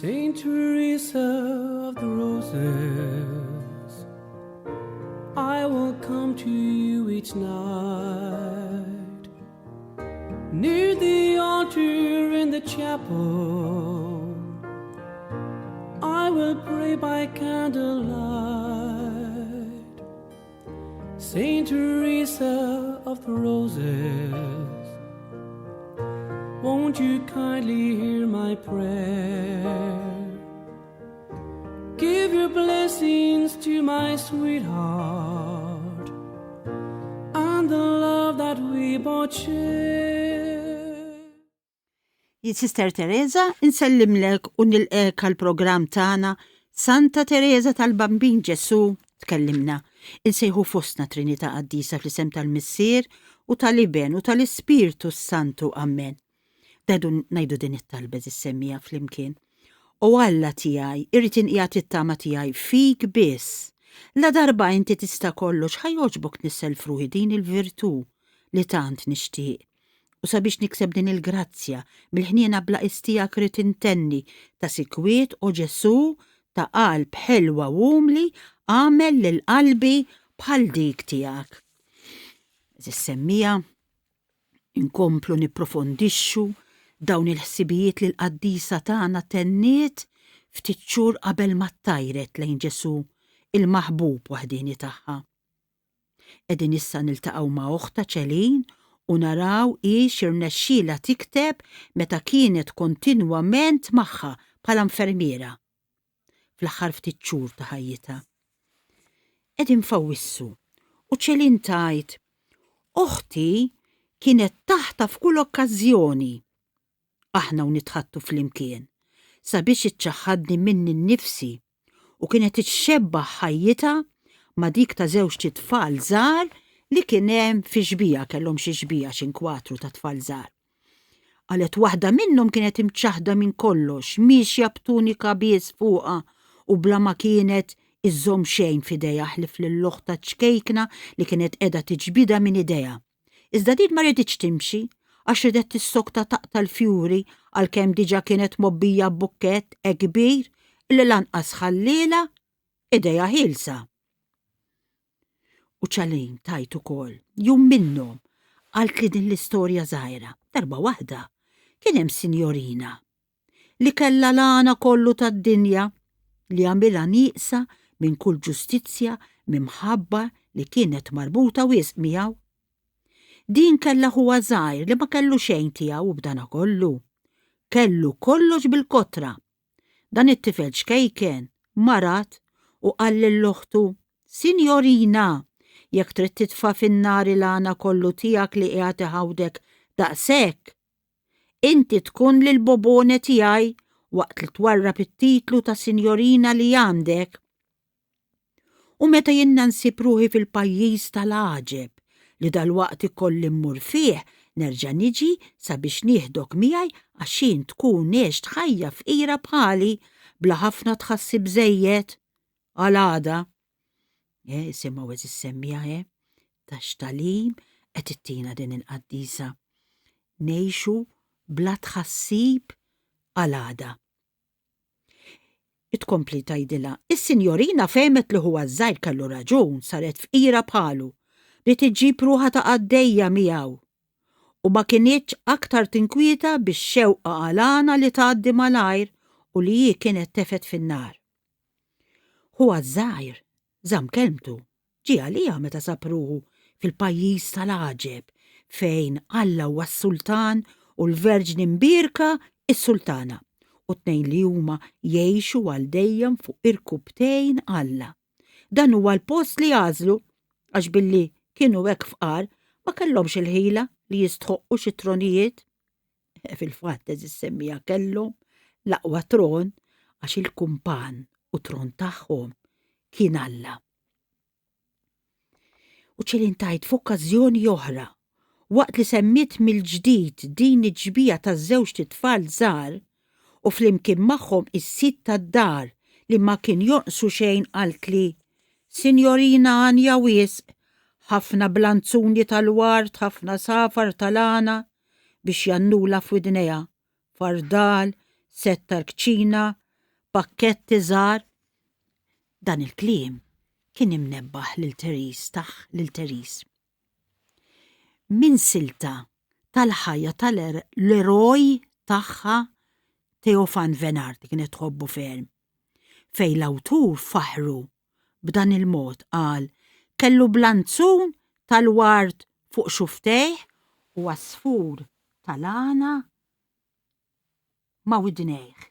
Saint Teresa of the Roses, I will come to you each night. Near the altar in the chapel, I will pray by candlelight. Saint Teresa of the Roses, won't you kindly hear my prayer? Give your blessings to my sweetheart and the love that we both share. Jien Sister Teresa insellimlek u nilqek għal programm tagħna Santa Teresa tal-Bambin Ġesu tkellimna. Insejħu fostna Trinità Qaddisa fl-isem tal-Missier u tal-Iben u tal-Ispirtu s-Santu. Amen. Dadu ngħidu din it-talba semmija flimkien. O Alla tiegħi, irrid inqiegħed it-tama tiegħi fik biss. La darba inti tista' kollox ħa jogħġbok tnissel f'ruħi din il-virtù li tant nixtieq. U sabiex nikseb din il-grazzja, mill-ħniena bla qies tiegħek rrid intenni ta' sikwiet, o Ġesù, ta' qalb ħelwa u umli, agħmel lil qalbi bħal dik tiegħek. Għeżież semmiegħa, inkomplu nipprofondixxu dawn il-ħsibijiet li l-qaddisa tagħna tenniet ftit xhur qabel ma ttajret lejn Ġesù, il-maħbub waħdieni tagħha. Qegħdin issa niltaqgħu ma' oħtha Celine u naraw hi x'irnexxielha tikteb meta kienet kontinwament magħha bħala infermiera fl-aħħar ftit xhur ta' ħajjitha. Qegħdin f'Awwissu u Celine tgħid, Oħti kienet taħtha f'kull okkażjoni. Aħna u nitħaddtu flimkien sabiex iċċaħħadni minni nnifsi u kienet ixxebbah ħajjitha ma' dik ta' żewġt itfal żgħar li kien hemm fi xbieha, kellhom xi xbieha, xi nkwatru ta' tfal żgħar. Qalet waħda minnhom kienet imċaħħda minn kollox, miexja b'tunika biss fuqha u bla ma kienet iżżomm xejn f'idejha ħlief lil oħtha ċ-ċkejkna li kienet qiegħda tiġbidha minn idejha. Iżda din ma riditx timxi għax ridet tissokta taqta' l-fjuri għalkemm diġà kienet mgħobbija b'bukkett hekk kbir li lanqas ħallielha idejha ħielsa. U Ċalin tgħid ukoll, jum minnhom, qaltli din l-istorja żgħira, darba waħda kien hemm sinjorina li kellha l-għana kollu tad-dinja li għamilha nieqsa minn kull ġustizzja mimħabba li kienet marbuta wisq miegħu. Din kellha ħuha żgħir li ma kellu xejn tiegħu u b'danakollu kellu kollox bil-kotra. Dan it-tifel ċkejken marad u qal lil oħtu, Sinjorina, jekk trid titfa' fin-nar il-għana kollu tiegħek li qiegħed iħawdek daqshekk, Inti tkun l-bobone tiegħi waqt li twarrab it-titlu ta' sinjorina li għandek. U meta jiena nsib ruħi fil-pajjiż tal-għaġeb li dalwaqt ikolli mmur fih, nerġa' niġi sabiex nieħdok miegħi għax int tkun għext ħajja fqira bħali bla ħafna tħassib żejjed għal għada. Eh, isimgħu eżis semmija, eh, ta' x'tagħlim qed ittina din il-qaddisa. Ngħixu bla tħassib għal għada. Itkompli tgħidilha, is-sinjorina fehmet li ħuha ż-żgħir kellu raġun, saret fqira bħalu, bdiet iġġib ruħha ta' qaddejja miegħu u ma kinitx aktar tinkwieta bix-xewqa għal għana li tgħaddi malajr u li hi kienet tefgħet fin-nar. Ħuha ż-żgħir żamm kelmtu, ġie għaliha meta sab ruħu fil-pajjiż tal-għaġeb fejn Alla huwa s-sultan u l-Verġni Mbierka s-sultana, u t-tnejn li huma jgħixu għal dejjem fuq irkubtejn Alla. Dan huwa l-post li għażlu għax billi kienu hekk fqar ma kellhomx il-ħila li jistħoqqu xi tronijiet. Eh, fil-fatt eżis semmija kellhom l-aqwa tron għax il-kumpan u tron tagħhom kien Alla. U ċelin tajt f'okkażjoni oħra, waqt li semmiet mill-ġdid din iġbija taż-żewġt itfal żgħar u flimkien magħhom is-sid tad-dar li ma kien jonqsu xejn qaltli, Sinjorina għanja wisq, ħafna blanzuni tal-ward, ħafna safar tal-għana, biex jgħannulha f'widnejha, fardal, sett tal-kċina. Pakketti żgħar. Dan il-kliem kien imnebbaħ lil Therese tah lil Therese. Minn silta tal-ħajja tal-eroj tagħha Theophan Venart li kienet tħobbu ferm, fejn l-awtur faħħru b'dan il-mod qal kellu blanzun tal-ward fuq xufftejh u għasfur tal-għana ma' widnejh.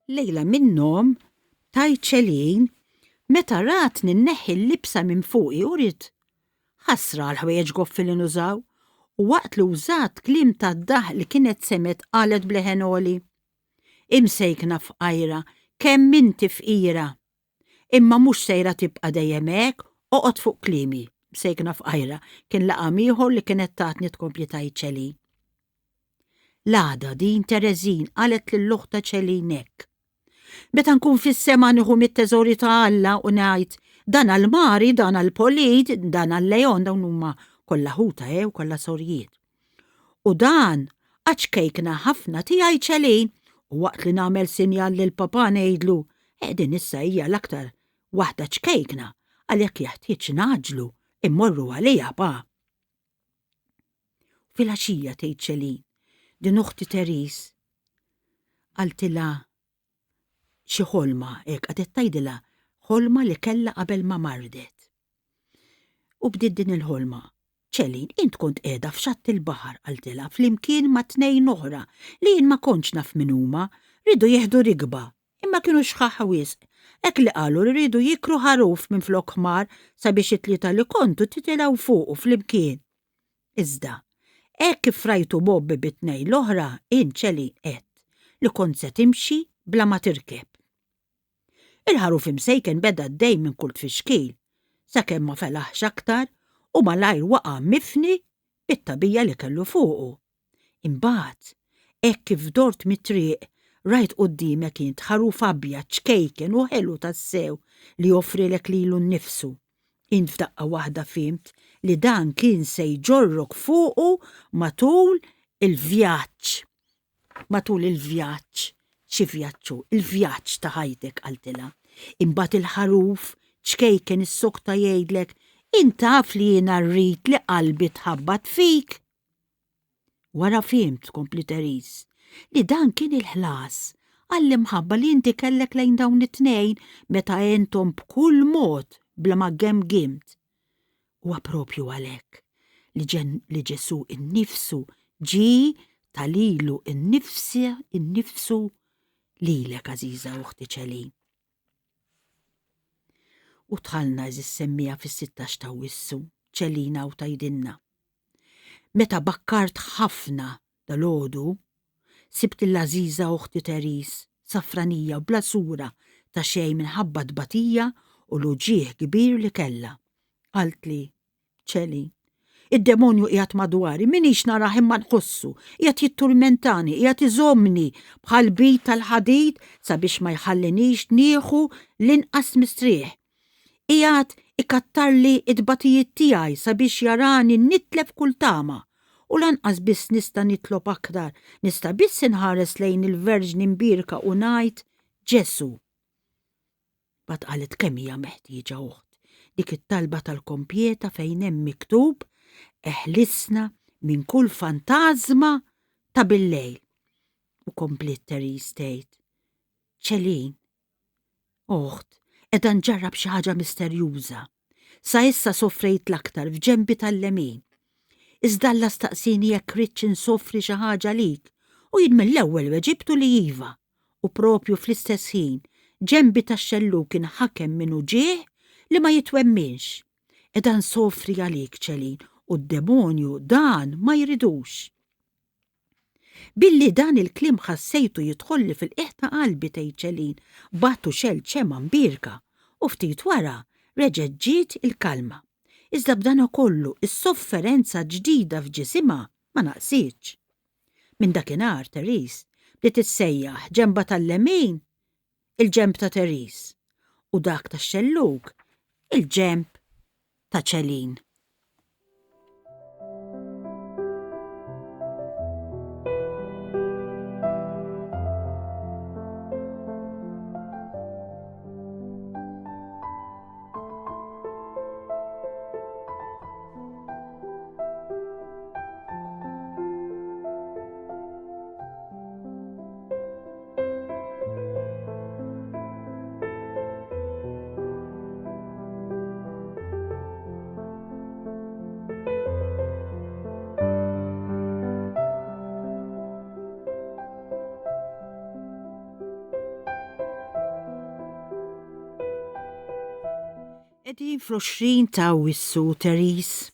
Lejla minnhom, tgħid Celine, meta ratni nneħħi l-libsa minn fuqi uriet ħasra għall-ħwejjeġ goffi li nużaw u waqt li wżat kliem tad-daħq li kienet semgħet qalet b'leħen għoli, Imsejkna fqajra, kemm inti fqira! Imma mhux sejra tibqa' dejjem hekk, oqgħod fuq kliemi, msejkna fqajra, kien laqam ieħor li kienet tatni tkompli tgħid Celine. L-għada din Tereżin qalet lil oħtha Celine hekk. Meta nkun fis-sema nieħu mit-teżori ta' Alla u ngħid, dan għal Mari, dan għal Polid, dan għal Leon, dawn huma kollha ħuta eh, u kollha sorijiet. U dan għaċ-ċkejkna ħafna tiegħi Celine u waqt li nagħmel sinjal lil papà ngħidlu, eh din issa hija l-aktar waħda ċkejkna għalhekk jeħtieġ ngħaġġlu immorru għaliha pa. Filgħaxija tgħid Celine, din uħti Therese qaltilha xi ħolma hekk qagħdet tgħidilha ħolma li kellha qabel ma mardet. U bdiet din il-ħolma. Celine, int kont qiegħda f'xatt il-baħar, qaltilha, flimkien ma' tnejn oħra li jien ma kontx naf min huma, riedu jieħdu rikba, imma kienu xħaħ wisq, hekk li qalu li riedu jikru ħaruf minflok ħmar sabiex it-tlieta li kontu titilgħu fuqu flimkien. Iżda, hekk kif rajtu mgħobbi bit-tnejn l-oħra, int, Celine, għedt li kont se timxi bla ma tirkeb. Il-ħaruf imsejken beda għaddej minn kull tfixkil, sakemm ma felaħx aktar u malajr waqa' mifni bit-tagħbija li kellu fuqu. Imbagħad, hekk kif dort mit-triq, rajt quddiemek int ħaruf abjad, ċkejken u ħelu tassew li joffrilek lilu nnifsu. Int f'daqqa waħda fhimt li dan kien se jġorrok fuqu matul il-vjaġġ. Matul il-vjaġġ, xi vjaġġ hu? Il-vjaġġ ta' ħajtek, qaltilha. Imbagħad il-ħaruf ċkejken issokta jgħidlek, Int taf li jiena rrid li qalbi tħabbat fik. Wara fhimt, tkompli Therese, li dan kien il-ħlas għall-imħabba li inti kellek lejn dawn it-tnejn meta għenthom b'kull mod bla ma gemgimt. Huwa propju għalhekk li, li Ġesù innifsu ġie ta lilu innifsi innifsu lilek għażiża uħti Celine. U dħalna eżis semmija fis-16 ta' Wissu, Ċelina u tgħidilna. Meta bakkart ħafna dalgħodu, sibt lill-għażiża oħti Therese safranija u bla sura ta' xejn minħabba t-tbatija u l-uġigħ kbir li kellha. Qaltli, Ċeli, id-demonju qiegħed madwari, m'iniex narah imma nħossu, qiegħed jitturmentani, qiegħed iżommni bħal bid tal-ħadid sabiex ma jħallinix nieħu l-inqas mistrieħ. Qiegħed ikattarli t-tbatijiet tiegħi sabiex jarani nitlef kull tama, u lanqas biss nista' nitlob aktar, nista' biss inħares lejn il-Verġni Mbierka u ngħid, Ġesù. Mbagħad qalet kemm hija meħtieġa oħt dik it-talba tal-kompjeta fejn hemm miktub eħlisna minn kull fantażma ta' billejl. U kompliet Therese tgħid, Celine, Oħt, qiegħda nġarrab xi ħaġa misterjuża. Sa issa sofrejt l-aktar f'ġenbi tal-lemin. Iżda Alla staqsieni jekk ridtx insofri xi ħaġa għalik, u jien mill-ewwel weġibtu li iva. U proprju fl-istess ħin, ġenbi tax-xellug inħakem minn uġigħ li ma jitwemminx. Qiegħda nsofri għalik, Celine, U d-demonju dan ma jridux. Billi dan il-kliem ħassejtu jidħolli fil-qiegħ ta' qalbi tgħid Celine, bagħtu xegħel ċemgħa mbierka u ftit wara reġgħet ġiet il-kalma. Iżda b'danakollu s-sofferenza ġdida f'ġisimha ma naqsitx. Minn dakinhar Therese bdiet issejjaħ ġenbha tal-lemin il-ġenb ta' Therese u dak tax-xellug il-ġenb ta' Celine. Qegħdin fl-20 ta' Awwissu, Therese.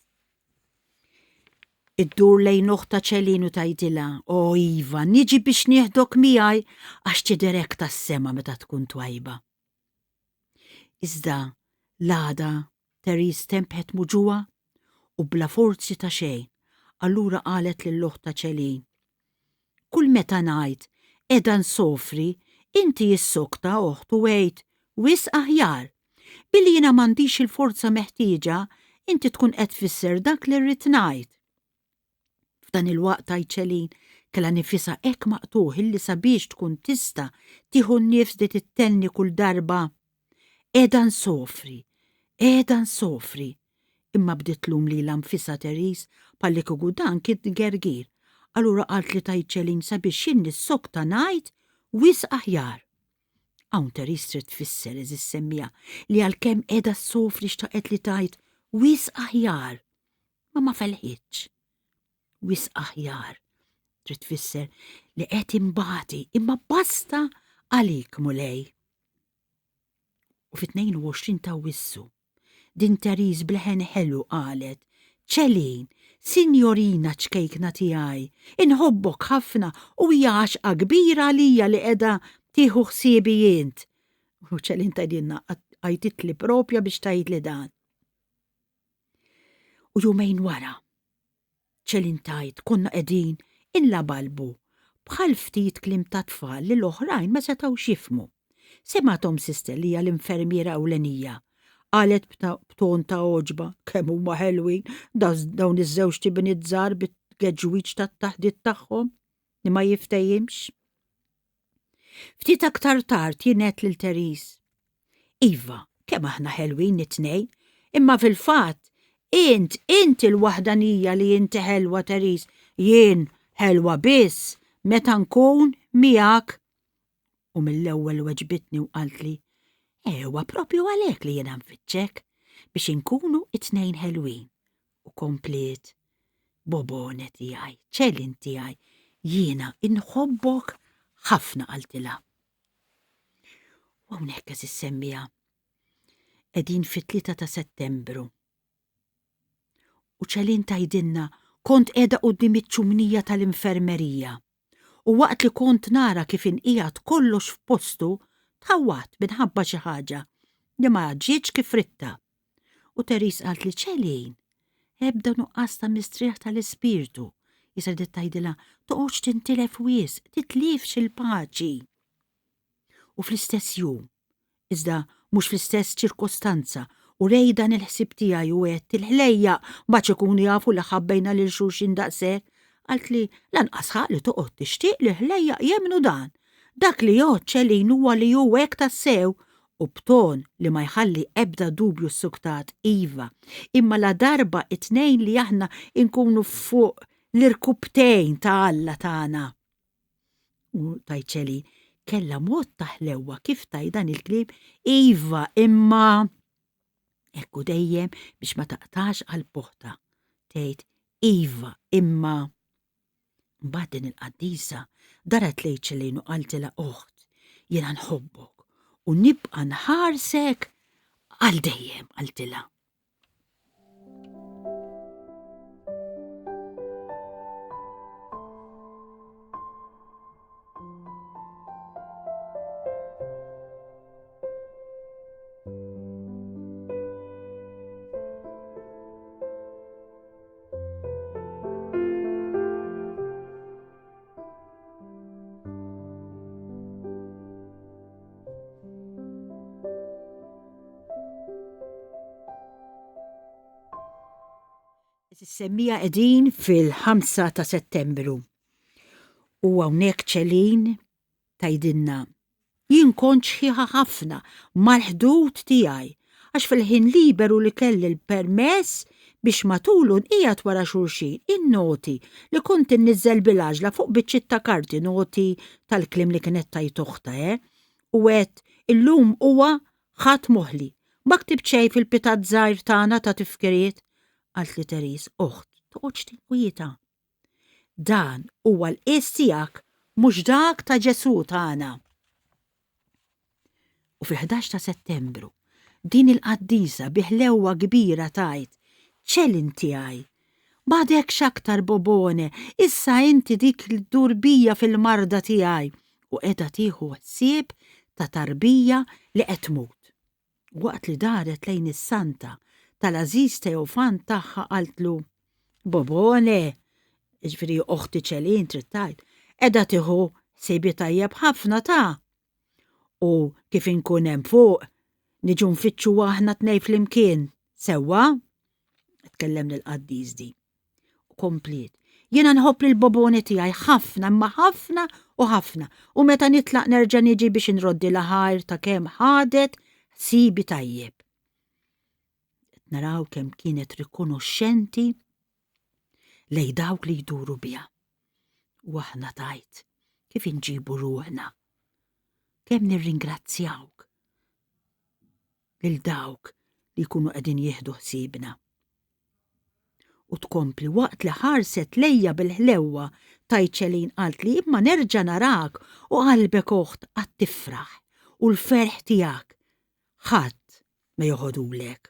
Iddur lejn oħtha Celine u tgħidilha, O iva, niġi biex nieħdok miegħi għax tidher hekk tas-sema meta tkun twajba. Iżda l-għada Therese tempħet muġugħa u bla forzi ta' xejn, allura qalet lil oħtha Celine, Kull meta ngħid, 'qiegħda nsofri, inti issokta oħt u għid, 'wisq aħjar'. Billi jiena m'għandix il-forza meħtieġa, inti tkun qed tfisser dak li rrid ngħid. F'dan il-waqt tgħid Celine kellha nifisha hekk maqtugħ illi sabiex tkun tista' tieħu n-nifs bdiet ittenni kull darba, Qiegħda nsofri, qiegħda nsofri. Imma bdiet tlum lilha nfisha Therese bħallikieku dan kien gergir. Allura qaltli tgħid Celine sabiex jien nissokta ngħid wisq aħjar. Hawn Therese trid tfisser, għeżież semmiegħa, li għalkemm qiegħda ssofri xtaqet li tgħid wisq aħjar, ma ma felħitx. Wisq aħjar trid tfisser li qed inbati imma basta għalik Mulej. U fit-22 ta' Awwissu, din Therese b'leħen ħelu qalet, Celine, sinjorina ċkejkna tiegħi, inħobbok ħafna u hija għaxqa kbira għalija li qiegħda tieħu ħsiebi int. U Celine tgħidilna għajtitli propja biex tgħidli dan. U jumejn wara, Celine tgħid konna qegħdin inlabalbu bħal ftit kliem ta' tfal li l-oħrajn ma setgħux jifhmu. Semgħethom Sister li hija l-infermiera ewlenija. Qalet b'ton ta' għoġba, kemm huma ħelwin dawn iż-żewġt ibniet żgħar bit-tgeġwiġ tat-taħdit tagħhom li ma jiftehimx. Ftit aktar tard jien għedt lil Therese, Iva, kemm aħna ħelwin it-tnejn, imma fil-fatt, int, int il-waħdanija li inti ħelwa Therese, jien ħelwa biss meta nkun miegħek. U mill-ewwel weġbitni u qaltli, Ewa propju għalhekk li jiena nfittxek, biex inkunu it-tnejn ħelwin. U kompliet, Bobone tiegħi, Celine tiegħi, jiena inħobbok ħafna qaltilha. U hawnhekk eżis semmiha. Qegħdin fit-3 ta' Settembru. U Celine tgħidilna kont qiegħda quddiem iċ-ċumnija tal-infermerija. U waqt li kont nara kif inqiegħed kollox f'postu, tħawwadt minħabba xi ħaġa li ma ġietx kif ridtha. U Therese qaltli Celine, ebda nuqqas ta' mistrieħ tal-ispirtu, qisha ridet tgħidilha toqgħodx tintilef wisq, titlifx il-paċi. U fl-istess jum, iżda mhux fl-istess ċirkostanza, urej dan il-ħsieb tiegħi u għedt il-ħlejjaq mbagħad ikunu jafu li ħabbejna lil xulxin daqshekk, qaltli lanqas ħaqq li toqgħod tixtieq li l-ħlejjaq jemmnu dan. Dak li jgħodd Celine huwa li hu hekk tassew u b'ton li ma jħalli ebda dubju ssuktat, iva, imma ladarba it-tnejn li aħna nkunu fuq l-irkuptejn ta' Alla tagħna. U tgħid Celine, kellha mod ta' ħlewwa kif tgħid dan il-kliem, iva, imma hekk u dejjem biex ma taqtax qalb oħtha. Tgħid, iva, imma. Mbagħad din il-qaddisa daret lejn Celine u qaltilha, oħt, jiena nħobbok u nibqa' nħarsek għal dejjem, qaltilha. Is-semmiegħa qegħdin fil-5 ta' Settembru u hawnhekk Celine tgħidilna, Jien kont xħiħa ħafna mal-ħdud tiegħi għax fil-ħin liberu li kelli l-permess biex matulu nqiegħed wara xulxin in-noti li kont inniżżel bil-għaġla fuq biċċiet ta' karti noti tal-kliem li kienet tgħid oħtha, eh? U għedt illum huwa Ħadd moħli. Ma ktibt xejn fil-pitat żgħir tagħna ta' tifkiriet, qaltli Therese, oħt, toqgħodx tinkwieta. Dan huwa l-qies tiegħek mhux dak ta' Ġesù tagħna. U fil-11 ta' Settembru, din il-qaddisa bi ħlewwa kbira tgħid, Ċelin tiegħi, m'għadekx aktar bobone, issa inti dik li ddur bija fil-marda tiegħi u qiegħda tieħu ħsieb ta' tarbija li qed tmut. Waqt li daret lejn is-santa tal-għażiż Teofan tagħha qaltlu, Bobone, jiġifieri oħti Ċelin trid tgħid, qiegħda tieħu ħsiebi tajjeb ħafna ta'. U kif inkun hemm fuq, niġu nfittxu aħna tnej flimkien, sewwa? Tkellem lill-qaddis di. U kompliet, Jiena nħobb lil bobone tiegħi ħafna imma ħafna u ħafna u meta nitlaq nerġa' niġi biex inroddilha ħajr ta' kemm ħadet ħsiebi tajjeb. Qed naraw kemm kienet rikonoxxenti lej dawk li jduru biha. U aħna tajt kif inġibu ruħna. Kemm nirringrazzjawk lil dawk li jkunu qegħdin jieħdu ħsiebna. U tkompli waqt li ħarset lejja bil-ħlewwa tgħid Celine qaltli imma nerġa' narak u qalbek oħt għad tifraħ u l-ferħ tiegħek ħadd ma joħodulek.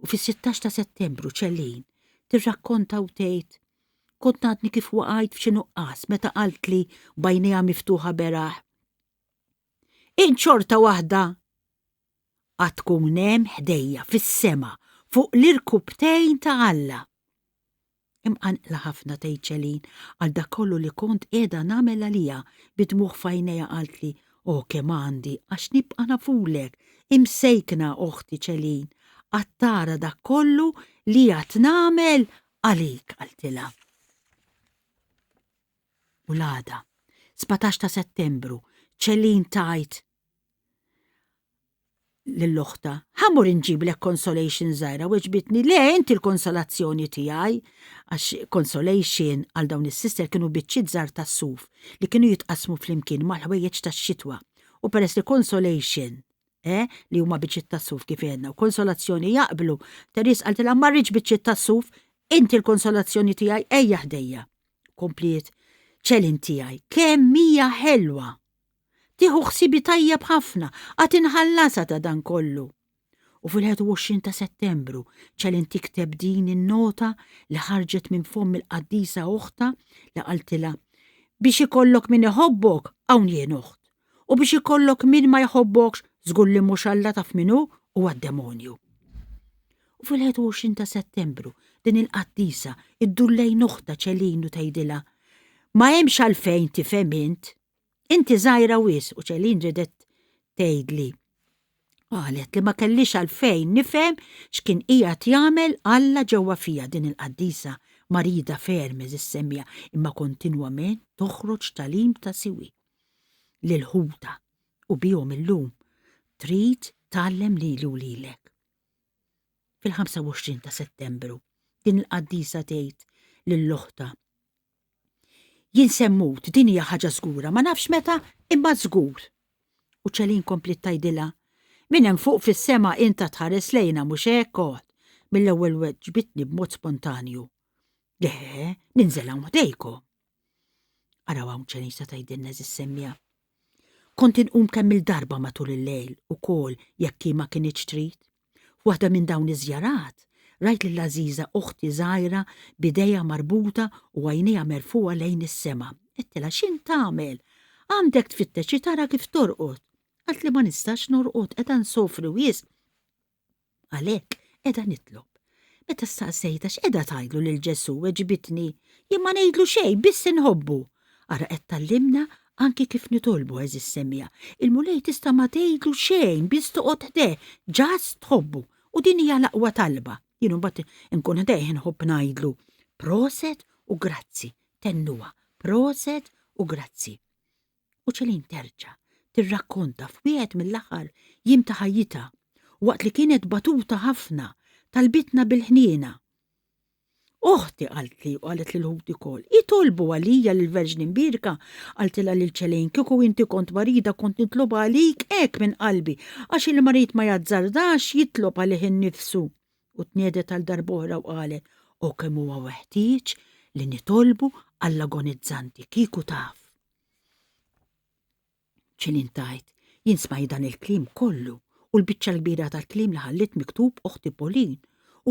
U fis-16 ta' Settembru Celine tirrakkonta u tgħid kont għadni kif waqajt f'xi nuqqas meta qaltli b'għajnejha miftuħa beraħ Int xorta waħda għad tkun hemm ħdejja fis-sema fuq l-irkubtejn ta' Alla. Imqanqla ħafna tgħid Celine għal dak kollu li kont qiegħda nagħmel għaliha bi dmugħ f'għajnejha qaltli, O kemm għandi għax nibqa' nafulek, imsejkna oħti Celine, għad tara dak kollu li għad nagħmel għalik qaltilha. U l-għada, 17 ta' Settembru, Celine tgħid lil oħtha, Ħa mmur inġiblek consolation żgħira, weġbitni, le inti l-konsolazzjoni tiegħi, għax consolation għal dawn is-sister kienu biċċiet żgħar tas-suf li kienu jitqassmu flimkien mal-ħwejjeġ tax-xitwa. U peress li consolation eh, li huma biċċiet tas-suf kif għedna, u konsolazzjoni jaqblu, Therese qaltilha ma rridx biċċiet tas-suf, inti l-konsolazzjoni tiegħi ejja ħdejja. Kompliet, Ċelin tiegħi, kemm hija ħelwa! Tieħu ħsiebi tajjeb ħafna, għad inħallasha ta' dan kollu. U fil-21 ta' Settembru, Ċelin tikteb din in-nota li ħarġet minn fomm il-qaddisa oħtha li qaltilha, Biex ikollok min iħobbok, hawn jien oħt. U biex ikollok min ma jħobbokx, żgur li mhux Alla taf min hu, huwa d-demonju. U fil-21 ta' Settembru, din il-qaddisa iddur lejn oħtha Ċelin u tgħidilha, Ma hemmx għalfejn tifhem int. Inti żgħira wisq u Ċelin ridet tgħidli. Qalet li ma kellix għalfejn nifhem x'kien qiegħed jagħmel Alla ġewwa fija din il-qaddisa marida ferm għeżież semmiegħa imma kontinwament toħroġ tagħlim ta' siwi lil ħutha u bihom illum trid tgħallem lili u lilek. Fil-25 ta' Settembru din il-qaddisa tgħid lil oħtha Jien se mmut, din hija ħaġa żgura, ma nafx meta, imma żgur. U Celine kompliet tgħidilha, Minn hemm fuq fis-sema int għad tħares lejna, mhux hekk, oħt? Mill-ewwel weġbitni b'mod spontanju. Le, ninżel hawn ħdejkom. Araw hawn Celine sa tgħidilna eżis semmija. Kont inqum kemm-il darba matul il-lejl ukoll jekk hi ma kinitx trid. F'waħda minn dawn iż-żjarat, rajt lil Għażiża oħti żgħira b'idejha marbuta u għajnejha merfugħa lejn is-sema. Għedtilha, X'int tagħmel? Għandek tfittex xi tara kif torqod. Qaltli ma nistax norqod, qiegħda nsofri wisq. Għalhekk qiegħda nitlob. Meta staqsejtha x'qiegħda tgħidlu lil Ġesù, weġbitni, Jien ma ngħidlu xejn, biss inħobbu. Ara qed tgħallimna anki kif nitolbu għeżież semmiegħa. Il-Mulej tista' ma tgħidlu xejn biss toqgħod ħdejh, just tħobbu. U din hija l-aqwa talba. Jien imbagħad inkun ħdejh inħobb ngħidlu proset u grazzi, tennuha, proset u grazzi. U Ċelin terġa' tirrakkonta f'wieħed mill-aħħar jiem ta' ħajjitha, waqt li kienet batuta ħafna, talbitna bil-ħniena. Oħti qaltli u qalet lil ħuti wkoll, itolbu għalija lill-Verġni Mbierka, qaltilha lil Ċelin, kieku inti kont marida kont nitlobha għalik hekk minn qalbi, għax il-marid ma jazzardax jitlob għalih innifsu. U tniegħdet għal darb'oħra u qalet, O kemm huwa weħtieġ li nitolbu għall-agonizzanti, kieku taf. Ċilin tgħid, Jien smajt dan il-kliem kollu u l-biċċa l-kbira tal-kliem li ħalliet miktub oħti Pauline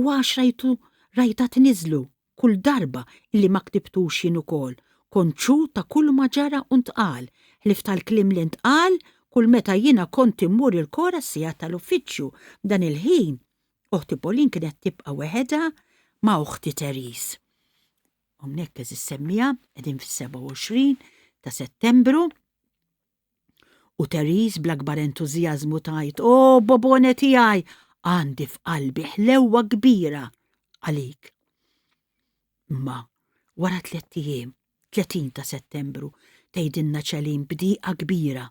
u għax rajtu rajtha tniżżlu kull darba illi ma ktibtux jien ukoll, kont xhud ta' kull ma ġara u ntqal, ħlief tal-kliem li ntqal kull meta jiena kont immur il-kor għas-sigħat tal-uffiċċju. Dan il-ħin, oħti Pauline kienet tibqa' weħedha ma' oħti Therese. Hawnhekk eżis semmija qegħdin fis-27 ta' Settembru u Therese bl-akbar entużjażmu tgħid, "O bobone tiegħi, għandi f'qalbi ħlewwa kbira għalik." Imma wara tlett ijiem, 30 ta' Settembru, tgħidilna Ċelin b'dieqa kbira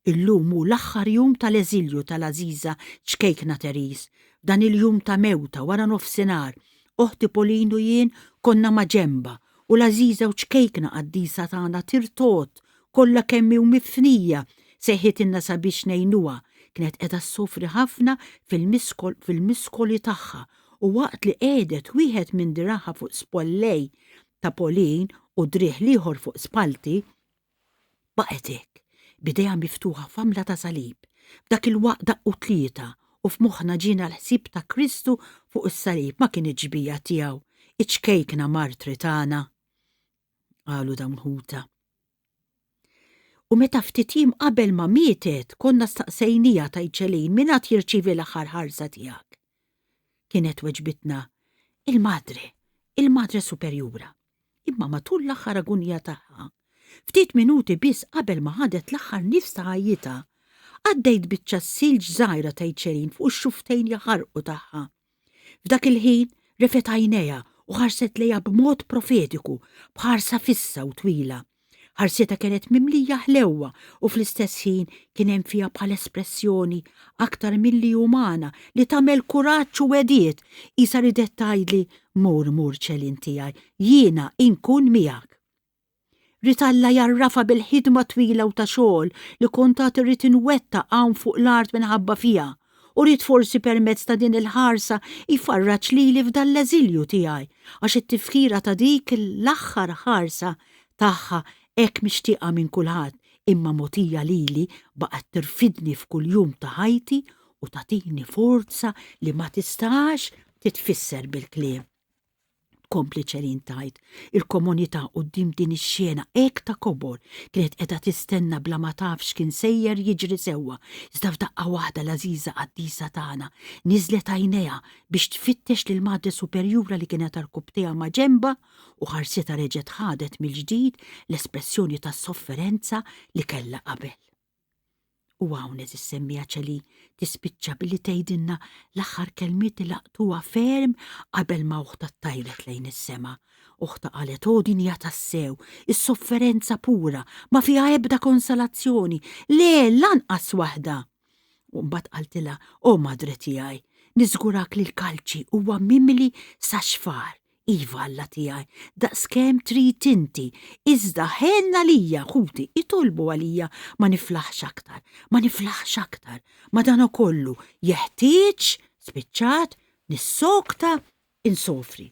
Illum hu l-aħħar jum tal-eżilju tal-għażiża ċkejkna Therese. F'dan il-jum ta' mewtha wara nofsinhar, oħti Pauline u jien konna maġenbha u l-għażiża u ċkejkna qaddisa tagħna tirtogħod kollha kemm hi u mifnija sejħitilna sabiex ngħinuha. Kienet qiegħda ssofri ħafna fil-miskoli tagħha u waqt li qiegħdet wieħed minn dirgħha fuq spollej ta' Pauline u driegħ l-ieħor fuq spallti, Baqgħet hekk, b'idejha miftuħa f'għamla ta' salib. F'dak il-waqt daqqu t-tlieta u f'moħħna ġiena l-ħsieb ta' Kristu fuq is-salib ma kinitx xbieha tiegħu, iċ-ċkejkna martri tagħna? Qalu dawn ħutha. U meta ftit jiem qabel ma mietet konna staqsejniha tgħid Celine min għad jirċievi l-aħħar ħarsa tiegħek? Kienet weġbitna, Il-Madre, il-Madre Superjura. Imma matul l-aħħar agunija tagħha, ftit minuti biss qabel ma ħadet l-aħħar nifs ta' ħajjitha, għaddejt biċċa silġ żgħira tgħid Celine fuq ix-xufftejn jaħarqu tagħha. F'dak il-ħin refgħet għajnejha u ħarset lejha b'mod profetiku, b'ħarsa fissa u twila. Ħarsitha kienet mimlija ħlewwa u fl-istess ħin kien hemm fiha bħal espressjoni aktar milli umana li tagħmel kuraġġ u wegħdiet, qisha ridet tgħidli, Mur, mur Ċelin tiegħi, jiena inkun miegħek. Ried Alla jgħarrafha bil-ħidma twila u ta' xogħol li kont għad irrid inwettaq hawn fuq l-art minħabba fiha, u ried forsi permezz ta' din il-ħarsa jfarraġ lili f'dan l-eżilju tiegħi, għax it-tifkira ta' dik l-aħħar ħarsa tagħha hekk mixtieqa minn kulħadd imma mogħtija lili baqgħet tirfidni f'kull jum ta' ħajti u tagħtini forza li ma tistax titfisser bil-kliem. Tkompli Celine tgħid, il-komunità quddiem din ix-xena hekk ta' kobor kienet qiegħda tistenna bla ma taf x'kien sejjer jiġri sewwa, iżda f'daqqa waħda l-għażiża qaddisa tagħna niżlet għajnejha biex tfittex lil Madre Superjura li kienet għarkupptejha maġenbha u ħarsitha reġgħet ħadet mill-ġdid l-espressjoni tas-sofferenza li kellha qabel. U hawn għeżież semmiegħa Celi tispiċċa billi tgħidilna l-aħħar kelmiet li laqtuha ferm qabel ma oħtha ttajret lejn is-sema. Oħtha qalet, O din hija tassew, is-sofferenza pura, ma fiha ebda konsolazzjoni, le, lanqas waħda! U mbagħad qaltilha, O madre tiegħi, niżgurak li l-kalċi huwa mimli sa xfar, Iva, Alla tiegħi, daqskemm trid inti, iżda ħenn għalija, ħuti, itolbu għalija, ma niflaħx aktar, ma niflaħx aktar. Madankollu, jeħtieġ, spiċċat, nissokta insofri.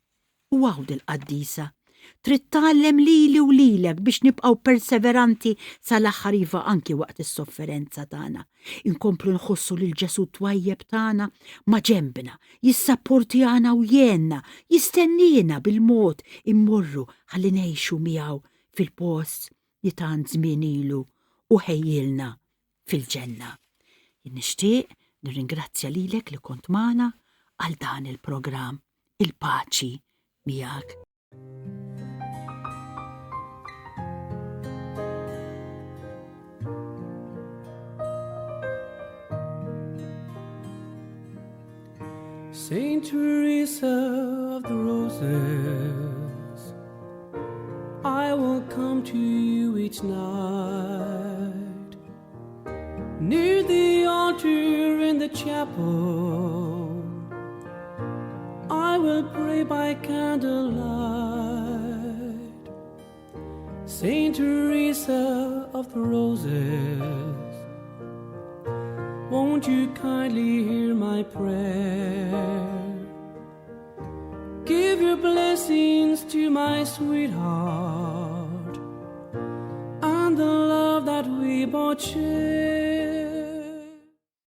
U hawn dil-qaddisa. Trid tgħallem lili u lilek biex nibqgħu perseveranti sal-aħħar iva anki waqt is-sofferenza tagħna. Inkomplu nħossu lil Ġesù twajjeb tagħna ma' ġenbna, jissapportjana u jgħinna, jistenniena bil-mod immorru ħalli ngħixu miegħu fil-post li tant żmien ilu hu ħejjielna fil-ġenna. Jien nixtieq nirringrazzja lilek li kont magħna għal dan il-programm. Il-paċi miegħek. Saint. Saint Teresa of the Roses, I will come to you each night. Near the altar in the chapel, I will pray by candlelight. Saint Teresa of the Roses, won't you kindly hear my prayer? Give your blessings to my sweetheart and the love that we both share.